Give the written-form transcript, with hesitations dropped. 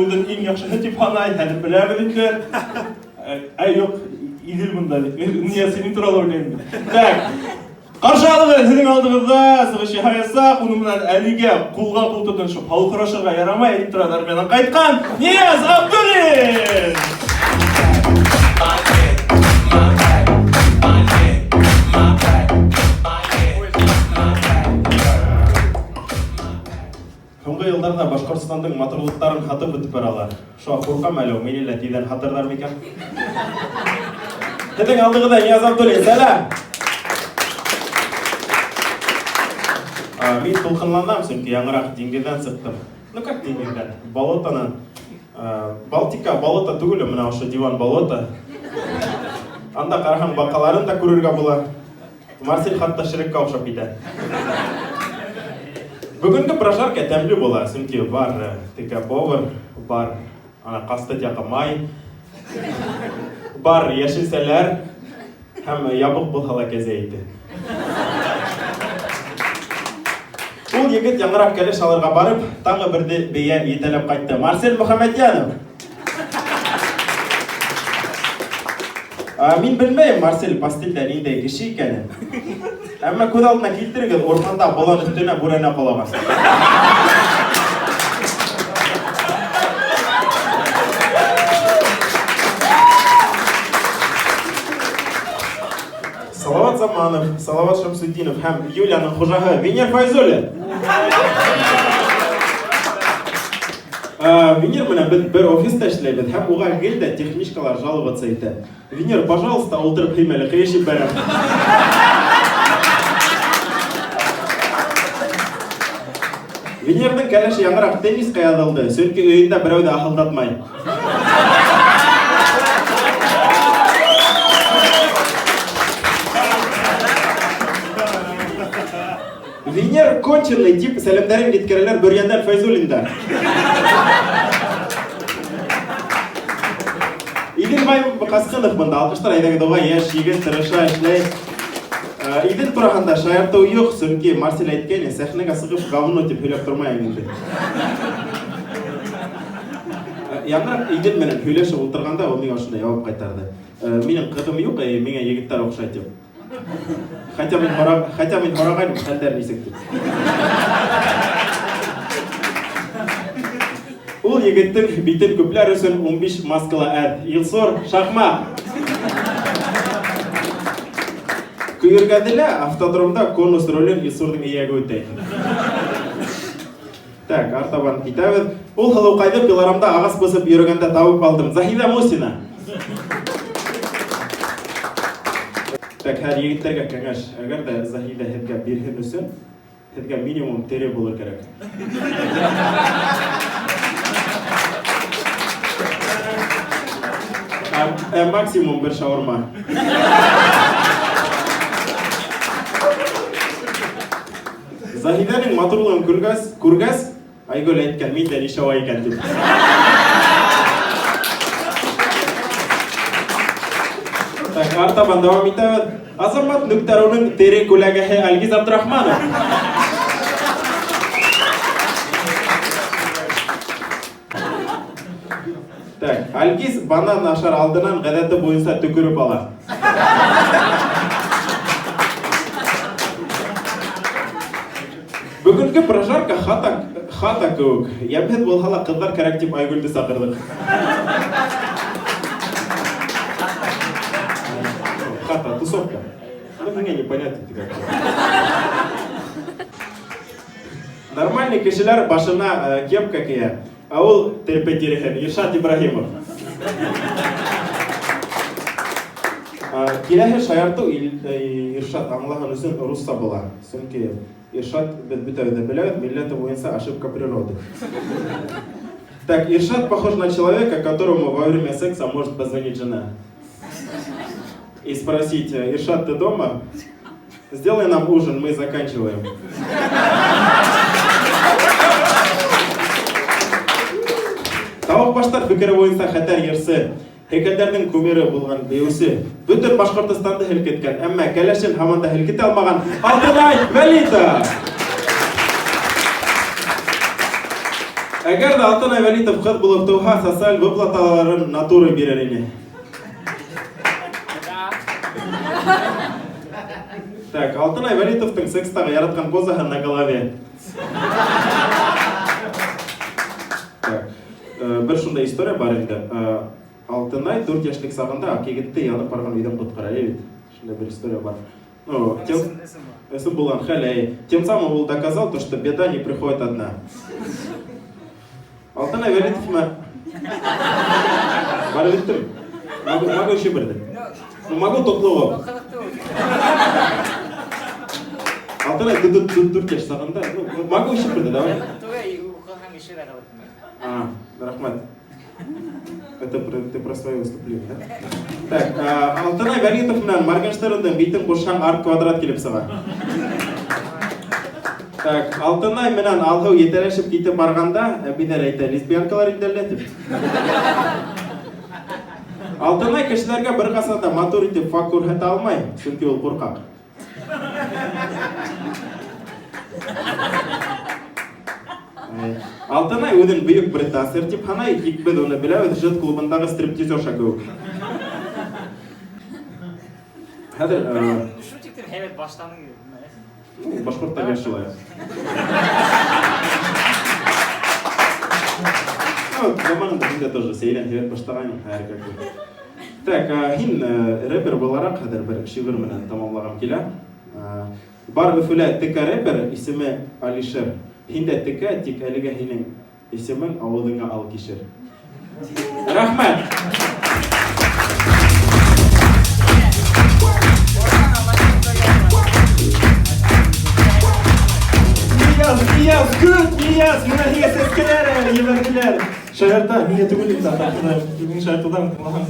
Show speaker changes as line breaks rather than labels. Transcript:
Үҙен иң яҡшыһы тип һанай, хәҙер беләбеҙ инде. Ә юҡ, Иҙел бында бит. Мин синең турала уйлайым. Так. Ҡаршы алығыҙ, һеҙҙең алдығыҙҙа сығыш яһаясаҡ, уның менән әлегә ҡулға ҡул тотоношоп һау һорашырға ярамай, әйтеп тора армиянан ҡайтҡан Нияз Абдуллин!
Һуңғы йылдарҙа Башҡортостандың матурлыҡтарын һатып бөтөп баралар. Шуға ҡурҡам әле, мине лә тиҙҙән һатырҙар микән? Һеҙҙең алдығыҙҙа Нияз Абдуллин, сәләм! Мин тулҡынланам, сөнки яңыраҡ диңгеҙҙән сыҡтым. Ну как диңгеҙҙән? Болотанан. Балтика болото түгел, менә ошо диван болото. Анда ҡараһаң, баҡаларын да күрергә була. Марсель хатта Шрекка охшап китә. Бүгенге прожарка тәмле була, сөнки бар э, текә повар, бар ана кастет якы май, бар яшелсәләр һәм ябык булһа ла кәзә ите. Ул егет яңыраҡ кәләш алырға барып, тағы берҙе бейә етәләп ҡайтты. Марсель Мөхәммәтьянов! Мин белмәйем, Марсель постельдә ниндәй кеше икәнен. Әмма күҙ алдына килтерегеҙ, урманда болан өҫтөнә бүрәнә ҡолаған. Салават Заманов, Салават Шамсутдинов һәм Юлияның хужаһы Венер Файзуллин. Венер менән беҙ бер офиста эшләйбеҙ һәм уға гел дә техничкалар жаловаться итә. Венер, пожалуйста, ултырып һөймә әле, ҡыйыш ебәрәм. Венерҙың кәләше яңыраҡ теннисҡа яҙылды, сөнки өйөндә берәү ҙә аһылдатмай. Венер конченый дип сәламнәрен еткерәләр Бөрйәндән Фәйзуллинда. Иделбай Касҡынов бында. Алҡыштар әйҙәгеҙ уға, йәш егет, тырыша, эшләй. Э, Идел тураһында шаяртыу юҡ, сөнки Марсель әйткәйне, сәхнәгә сығып говно дип һөйләп тормайым инде. Э, Яңыраҡ Идел менән һөйләшеп ултырғанда ул миңа шундай яуап ҡайтарҙы. Э, Минең ҡыҙым юҡ, миңә егеттәр оҡшай дип. Хотя мин һора, хотя мин һорағайным, хәлдәр нисек дип. Ул егеттең битен күпләр өсөн 15 маскала әҙ. Илсур Шахма. Көйөргәҙелә автодромда конус ролен Илсурҙың эйәге үтәй. Так, артабан китәбеҙ. Ул һылыуҡайҙы пилорамда ағас бысып йөрөгәндә табып алдым. Заһиҙә Мусина. Так, һәр егеттәргә кәңәш. Әгәр дә Заһиҙә һеҙгә бирһен өсөн, һеҙгә минимум тере булыр кәрәк. Ә максимум бер шаурма. Заһидәнең матурлыгын күргәс, күргәс, Айгөл әйткән, мин дә ничава икән дип. Так, артабан дәвам итәбез. Азамат Нүктәруның тере күләгәһе Альгиз Абдрахманов. Так, Альгиз банан ашар алдынан ғәҙәте буйынса төкөрөп ала. Бөгөнгө прожарка хата, хата кеүек. Йәмһеҙ булһа ла ҡыҙҙар кәрәк тип Айгөлдө саҡырҙыҡ. Хата, тусовка. Ну, миңә непонятно тигән. Нормальный кешеләр башына э, кепка кия. Ә ул терпе тиреһен, Иршат Ибраһимов. Киләһе шаяртыу Иршат аңлаһын өсөн русса була. Сөнки Иршат, беҙ бөтәбеҙ ҙә беләбеҙ, милләте буйынса ошибка природы. Так, Иршат похож на человека, которому во время секса может позвонить жена. И спросить, Иршат, ты дома? Сделай нам ужин, мы заканчиваем. Тавыҡбаштар фекере буйынса хәтәр йырсы, һәйкәлдәрҙең кумиры булған бейеүсе, бөтөн Башҡортостанды һелкеткән, әммә кәләшен һаман да һелкетә алмаған Алтынай Вәлитова! Әгәр ҙә Алтынай Вәлитов ҡыҙ булып тыуһа, социаль выплаталарын натурой бирер ине. Так, Алтынай Вәлитовтың секстағы яратҡан позаһы на голове. Так, бер шундай история бар инде. Алтынай 4 йәшлек сағында аҡ егетте янып барған өйҙән ҡотҡара, әйе бит? Шундай бер история бар. Ну, тем, Ысын булған хәл, әйе. Тем самым ул доказал то, что беда не приходит одна. Алтынай Вәлитовны барып еттем. Могу, могу еще берҙе. Ну, могу тотлоғоп. Алтынай 4 йәш сағында. Ну, могу еще берҙе, давай. А, рәхмәт. Это ты про свое выступление, да? Так, Алтынай Вәлитов менән Моргенштерндың битен ҡушһаң, арт квадрат килеп сыға. Так, Алтынай менән Алһыу етәләшеп китеп барғанда, әбейҙәр әйтә, лесбиянкалар инде әллә тип. Алтынай кешеләргә бер ҡасан да матур итеп фак күрһәтә алмай, сөнки ул ҡурҡаҡ. Алтынай үҙен бөйөк бер дансер тип һанай, тик беҙ уны беләбеҙ Жет клубындағы стриптизерша кеүек. Хәҙер,
Шул тиклем һәйбәт башланың.
Ну, башҡорттар гел шулай. Ну, заманында мин дә тоже сәйрән һәйбәт башлағайным, хәҙер как бы. Так, һин рэпер булараҡ хәҙер бер шиғыр менән тамамлағым килә. Бар Өфөлә текә рэпер, исеме Алишер. Һин дә текә, тик әлегә һинең исемең ауыҙыңа ал кишер. Рәхмәт!
Нияз, Нияз, көт, Нияз, менә һиңә сәскәләр әле ебәрҙеләр. Шаярта, миңә түгел инде, атаҡ, мин шаяртыуҙан тыңлаған.